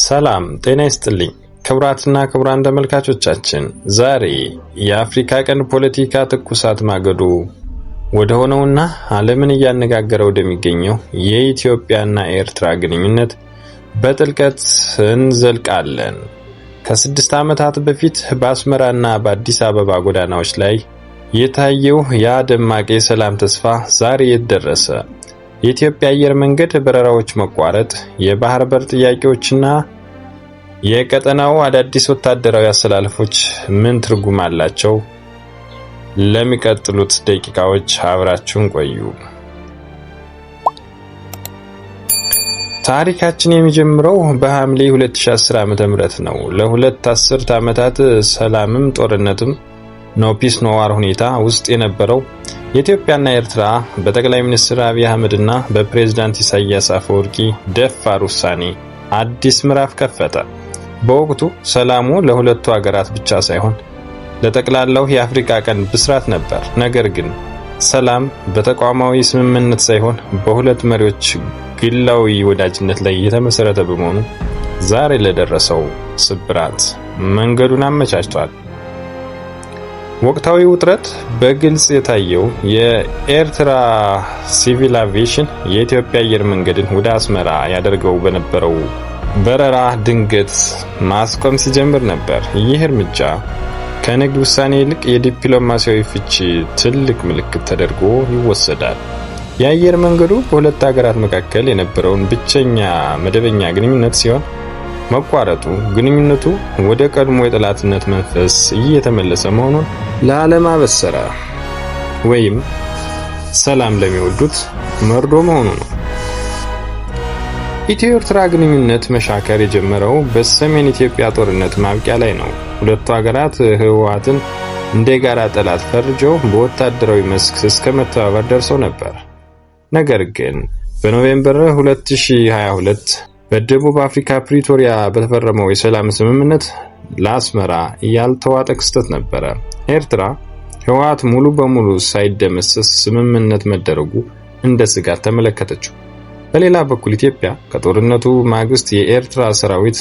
ሰላም ጤና ይስጥልኝ ክቡራትና ክቡራን ተመልካቾቻችን፣ ዛሬ የአፍሪካ ቀንድ ፖለቲካ ትኩሳት ማገዶ ወደ ሆነውና ዓለምን እያነጋገረ ወደሚገኘው የኢትዮጵያና ኤርትራ ግንኙነት በጥልቀት እንዘልቃለን። ከ6 ዓመታት በፊት በአስመራና በአዲስ አበባ ጎዳናዎች ላይ የታየው ያ ደማቅ የሰላም ተስፋ ዛሬ የት ደረሰ? የኢትዮጵያ አየር መንገድ በረራዎች መቋረጥ፣ የባህር በር ጥያቄዎችና የቀጠናው አዳዲስ ወታደራዊ አሰላለፎች ምን ትርጉም አላቸው? ለሚቀጥሉት ደቂቃዎች አብራችሁን ቆዩ። ታሪካችን የሚጀምረው በሐምሌ 2010 ዓ.ም ነው። ለ2 አስርት ዓመታት ሰላምም ጦርነትም፣ no peace no war ሁኔታ ውስጥ የነበረው የኢትዮጵያና ኤርትራ በጠቅላይ ሚኒስትር አብይ አህመድና በፕሬዝዳንት ኢሳያስ አፈወርቂ ደፋር ውሳኔ አዲስ ምዕራፍ ከፈተ። በወቅቱ ሰላሙ ለሁለቱ ሀገራት ብቻ ሳይሆን ለጠቅላላው የአፍሪካ ቀንድ ብስራት ነበር። ነገር ግን ሰላም በተቋማዊ ስምምነት ሳይሆን በሁለት መሪዎች ግላዊ ወዳጅነት ላይ የተመሰረተ በመሆኑ ዛሬ ለደረሰው ስብራት መንገዱን አመቻችቷል። ወቅታዊ ውጥረት በግልጽ የታየው የኤርትራ ሲቪል አቪዬሽን የኢትዮጵያ አየር መንገድን ወደ አስመራ ያደርገው በነበረው በረራ ድንገት ማስቆም ሲጀምር ነበር። ይህ እርምጃ ከንግድ ውሳኔ ይልቅ የዲፕሎማሲያዊ ፍቺ ትልቅ ምልክት ተደርጎ ይወሰዳል። የአየር መንገዱ በሁለት ሀገራት መካከል የነበረውን ብቸኛ መደበኛ ግንኙነት ሲሆን፣ መቋረጡ ግንኙነቱ ወደ ቀድሞ የጠላትነት መንፈስ እየተመለሰ መሆኑን ለዓለም አበሰረ። ወይም ሰላም ለሚወዱት መርዶ መሆኑ ነው። ኢትዮ ኤርትራ ግንኙነት መሻከር የጀመረው በሰሜን ኢትዮጵያ ጦርነት ማብቂያ ላይ ነው። ሁለቱ ሀገራት ህወሓትን እንደ የጋራ ጠላት ፈርጀው በወታደራዊ መስክ እስከ መተባበር ደርሰው ነበር። ነገር ግን በ November 2022 በደቡብ አፍሪካ ፕሪቶሪያ በተፈረመው የሰላም ስምምነት ለአስመራ ያልተዋጠ ክስተት ነበረ። ኤርትራ ህወሓት ሙሉ በሙሉ ሳይደመሰስ ስምምነት መደረጉ እንደ ስጋት ተመለከተችው። በሌላ በኩል ኢትዮጵያ ከጦርነቱ ማግስት የኤርትራ ሰራዊት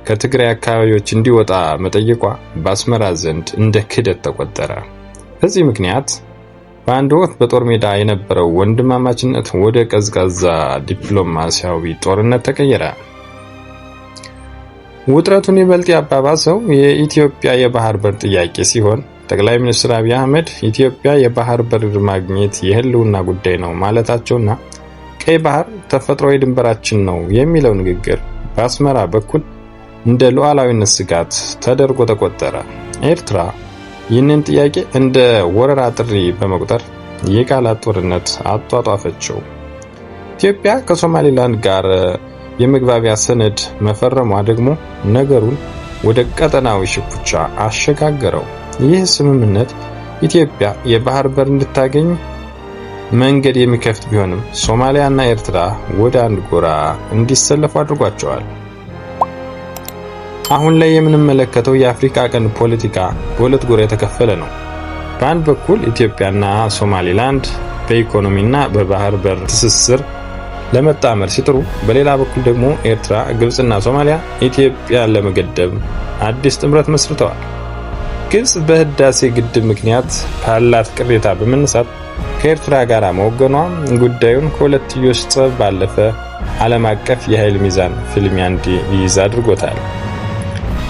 ከትግራይ አካባቢዎች እንዲወጣ መጠየቋ በአስመራ ዘንድ እንደ ክህደት ተቆጠረ። በዚህ ምክንያት በአንድ ወቅት በጦር ሜዳ የነበረው ወንድማማችነት ወደ ቀዝቃዛ ዲፕሎማሲያዊ ጦርነት ተቀየረ። ውጥረቱን ይበልጥ ያባባሰው የኢትዮጵያ የባህር በር ጥያቄ ሲሆን፣ ጠቅላይ ሚኒስትር አብይ አህመድ ኢትዮጵያ የባህር በር ማግኘት የህልውና ጉዳይ ነው ማለታቸውና ቀይ ባህር ተፈጥሯዊ ድንበራችን ነው የሚለው ንግግር በአስመራ በኩል እንደ ሉዓላዊነት ስጋት ተደርጎ ተቆጠረ። ኤርትራ ይህንን ጥያቄ እንደ ወረራ ጥሪ በመቁጠር የቃላት ጦርነት አጧጧፈችው። ኢትዮጵያ ከሶማሊላንድ ጋር የመግባቢያ ሰነድ መፈረሟ ደግሞ ነገሩን ወደ ቀጠናዊ ሽኩቻ አሸጋገረው። ይህ ስምምነት ኢትዮጵያ የባህር በር እንድታገኝ መንገድ የሚከፍት ቢሆንም፣ ሶማሊያና ኤርትራ ወደ አንድ ጎራ እንዲሰለፉ አድርጓቸዋል። አሁን ላይ የምንመለከተው የአፍሪካ ቀንድ ፖለቲካ በሁለት ጎራ የተከፈለ ነው። በአንድ በኩል ኢትዮጵያና ሶማሊላንድ በኢኮኖሚና በባህር በር ትስስር ለመጣመር ሲጥሩ፣ በሌላ በኩል ደግሞ ኤርትራ፣ ግብፅና ሶማሊያ ኢትዮጵያን ለመገደብ አዲስ ጥምረት መስርተዋል። ግብፅ በህዳሴ ግድብ ምክንያት ካላት ቅሬታ በመነሳት ከኤርትራ ጋር መወገኗ ጉዳዩን ከሁለትዮሽ ጸብ ባለፈ ዓለም አቀፍ የኃይል ሚዛን ፍልሚያ እንዲይዝ አድርጎታል።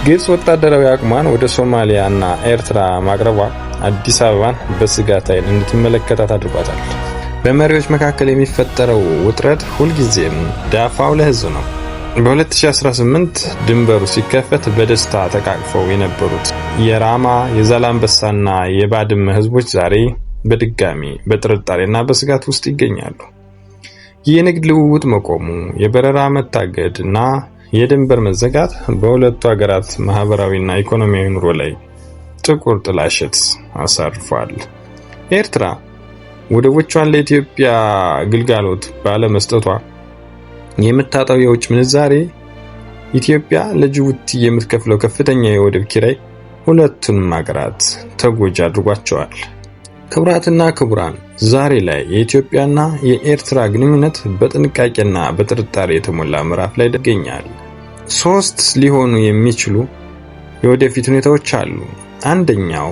ግብፅ ወታደራዊ አቅሟን ወደ ሶማሊያ እና ኤርትራ ማቅረቧ አዲስ አበባን በስጋት ዓይን እንድትመለከታት አድርጓታል። በመሪዎች መካከል የሚፈጠረው ውጥረት ሁልጊዜም ዳፋው ለህዝብ ነው። በ2018 ድንበሩ ሲከፈት በደስታ ተቃቅፈው የነበሩት የራማ፣ የዛላምበሳና የባድመ ህዝቦች ዛሬ በድጋሚ በጥርጣሬና በስጋት ውስጥ ይገኛሉ። የንግድ ልውውጥ መቆሙ፣ የበረራ መታገድ እና የድንበር መዘጋት በሁለቱ ሀገራት ማህበራዊና ኢኮኖሚያዊ ኑሮ ላይ ጥቁር ጥላሸት አሳርፏል። ኤርትራ ወደቦቿን ለኢትዮጵያ ግልጋሎት ባለመስጠቷ የምታጣው የውጭ ምንዛሬ፣ ኢትዮጵያ ለጅቡቲ የምትከፍለው ከፍተኛ የወደብ ኪራይ ሁለቱንም ሀገራት ተጎጂ አድርጓቸዋል። ክቡራትና ክቡራን፣ ዛሬ ላይ የኢትዮጵያና የኤርትራ ግንኙነት በጥንቃቄና በጥርጣሬ የተሞላ ምዕራፍ ላይ ይገኛል። ሶስት ሊሆኑ የሚችሉ የወደፊት ሁኔታዎች አሉ። አንደኛው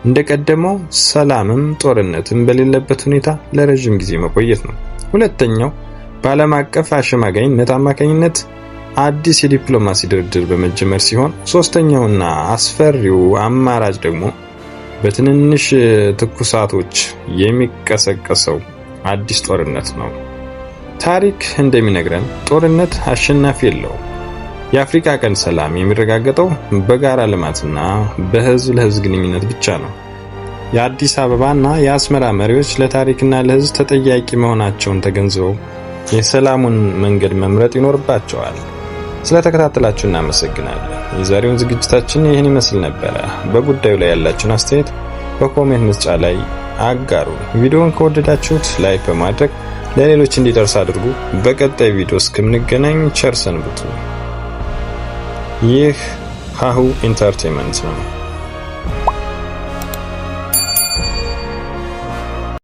እንደቀደመው ሰላምም ጦርነትም በሌለበት ሁኔታ ለረጅም ጊዜ መቆየት ነው። ሁለተኛው በዓለም አቀፍ አሸማጋይነት አማካኝነት አዲስ የዲፕሎማሲ ድርድር በመጀመር ሲሆን፣ ሶስተኛውና አስፈሪው አማራጭ ደግሞ በትንንሽ ትኩሳቶች የሚቀሰቀሰው አዲስ ጦርነት ነው። ታሪክ እንደሚነግረን ጦርነት አሸናፊ የለውም። የአፍሪካ ቀንድ ሰላም የሚረጋገጠው በጋራ ልማትና በህዝብ ለህዝብ ግንኙነት ብቻ ነው። የአዲስ አበባና የአስመራ መሪዎች ለታሪክና ለህዝብ ተጠያቂ መሆናቸውን ተገንዝበው የሰላሙን መንገድ መምረጥ ይኖርባቸዋል። ስለተከታተላችሁ እናመሰግናለን። የዛሬውን ዝግጅታችን ይህን ይመስል ነበረ። በጉዳዩ ላይ ያላችሁን አስተያየት በ comment መስጫ ላይ አጋሩ። ቪዲዮውን ከወደዳችሁት like በማድረግ ለሌሎች እንዲደርስ አድርጉ። በቀጣይ ቪዲዮ እስከምንገናኝ ቸር ሰንብቱ። ይህ ሀሁ Entertainment ነው።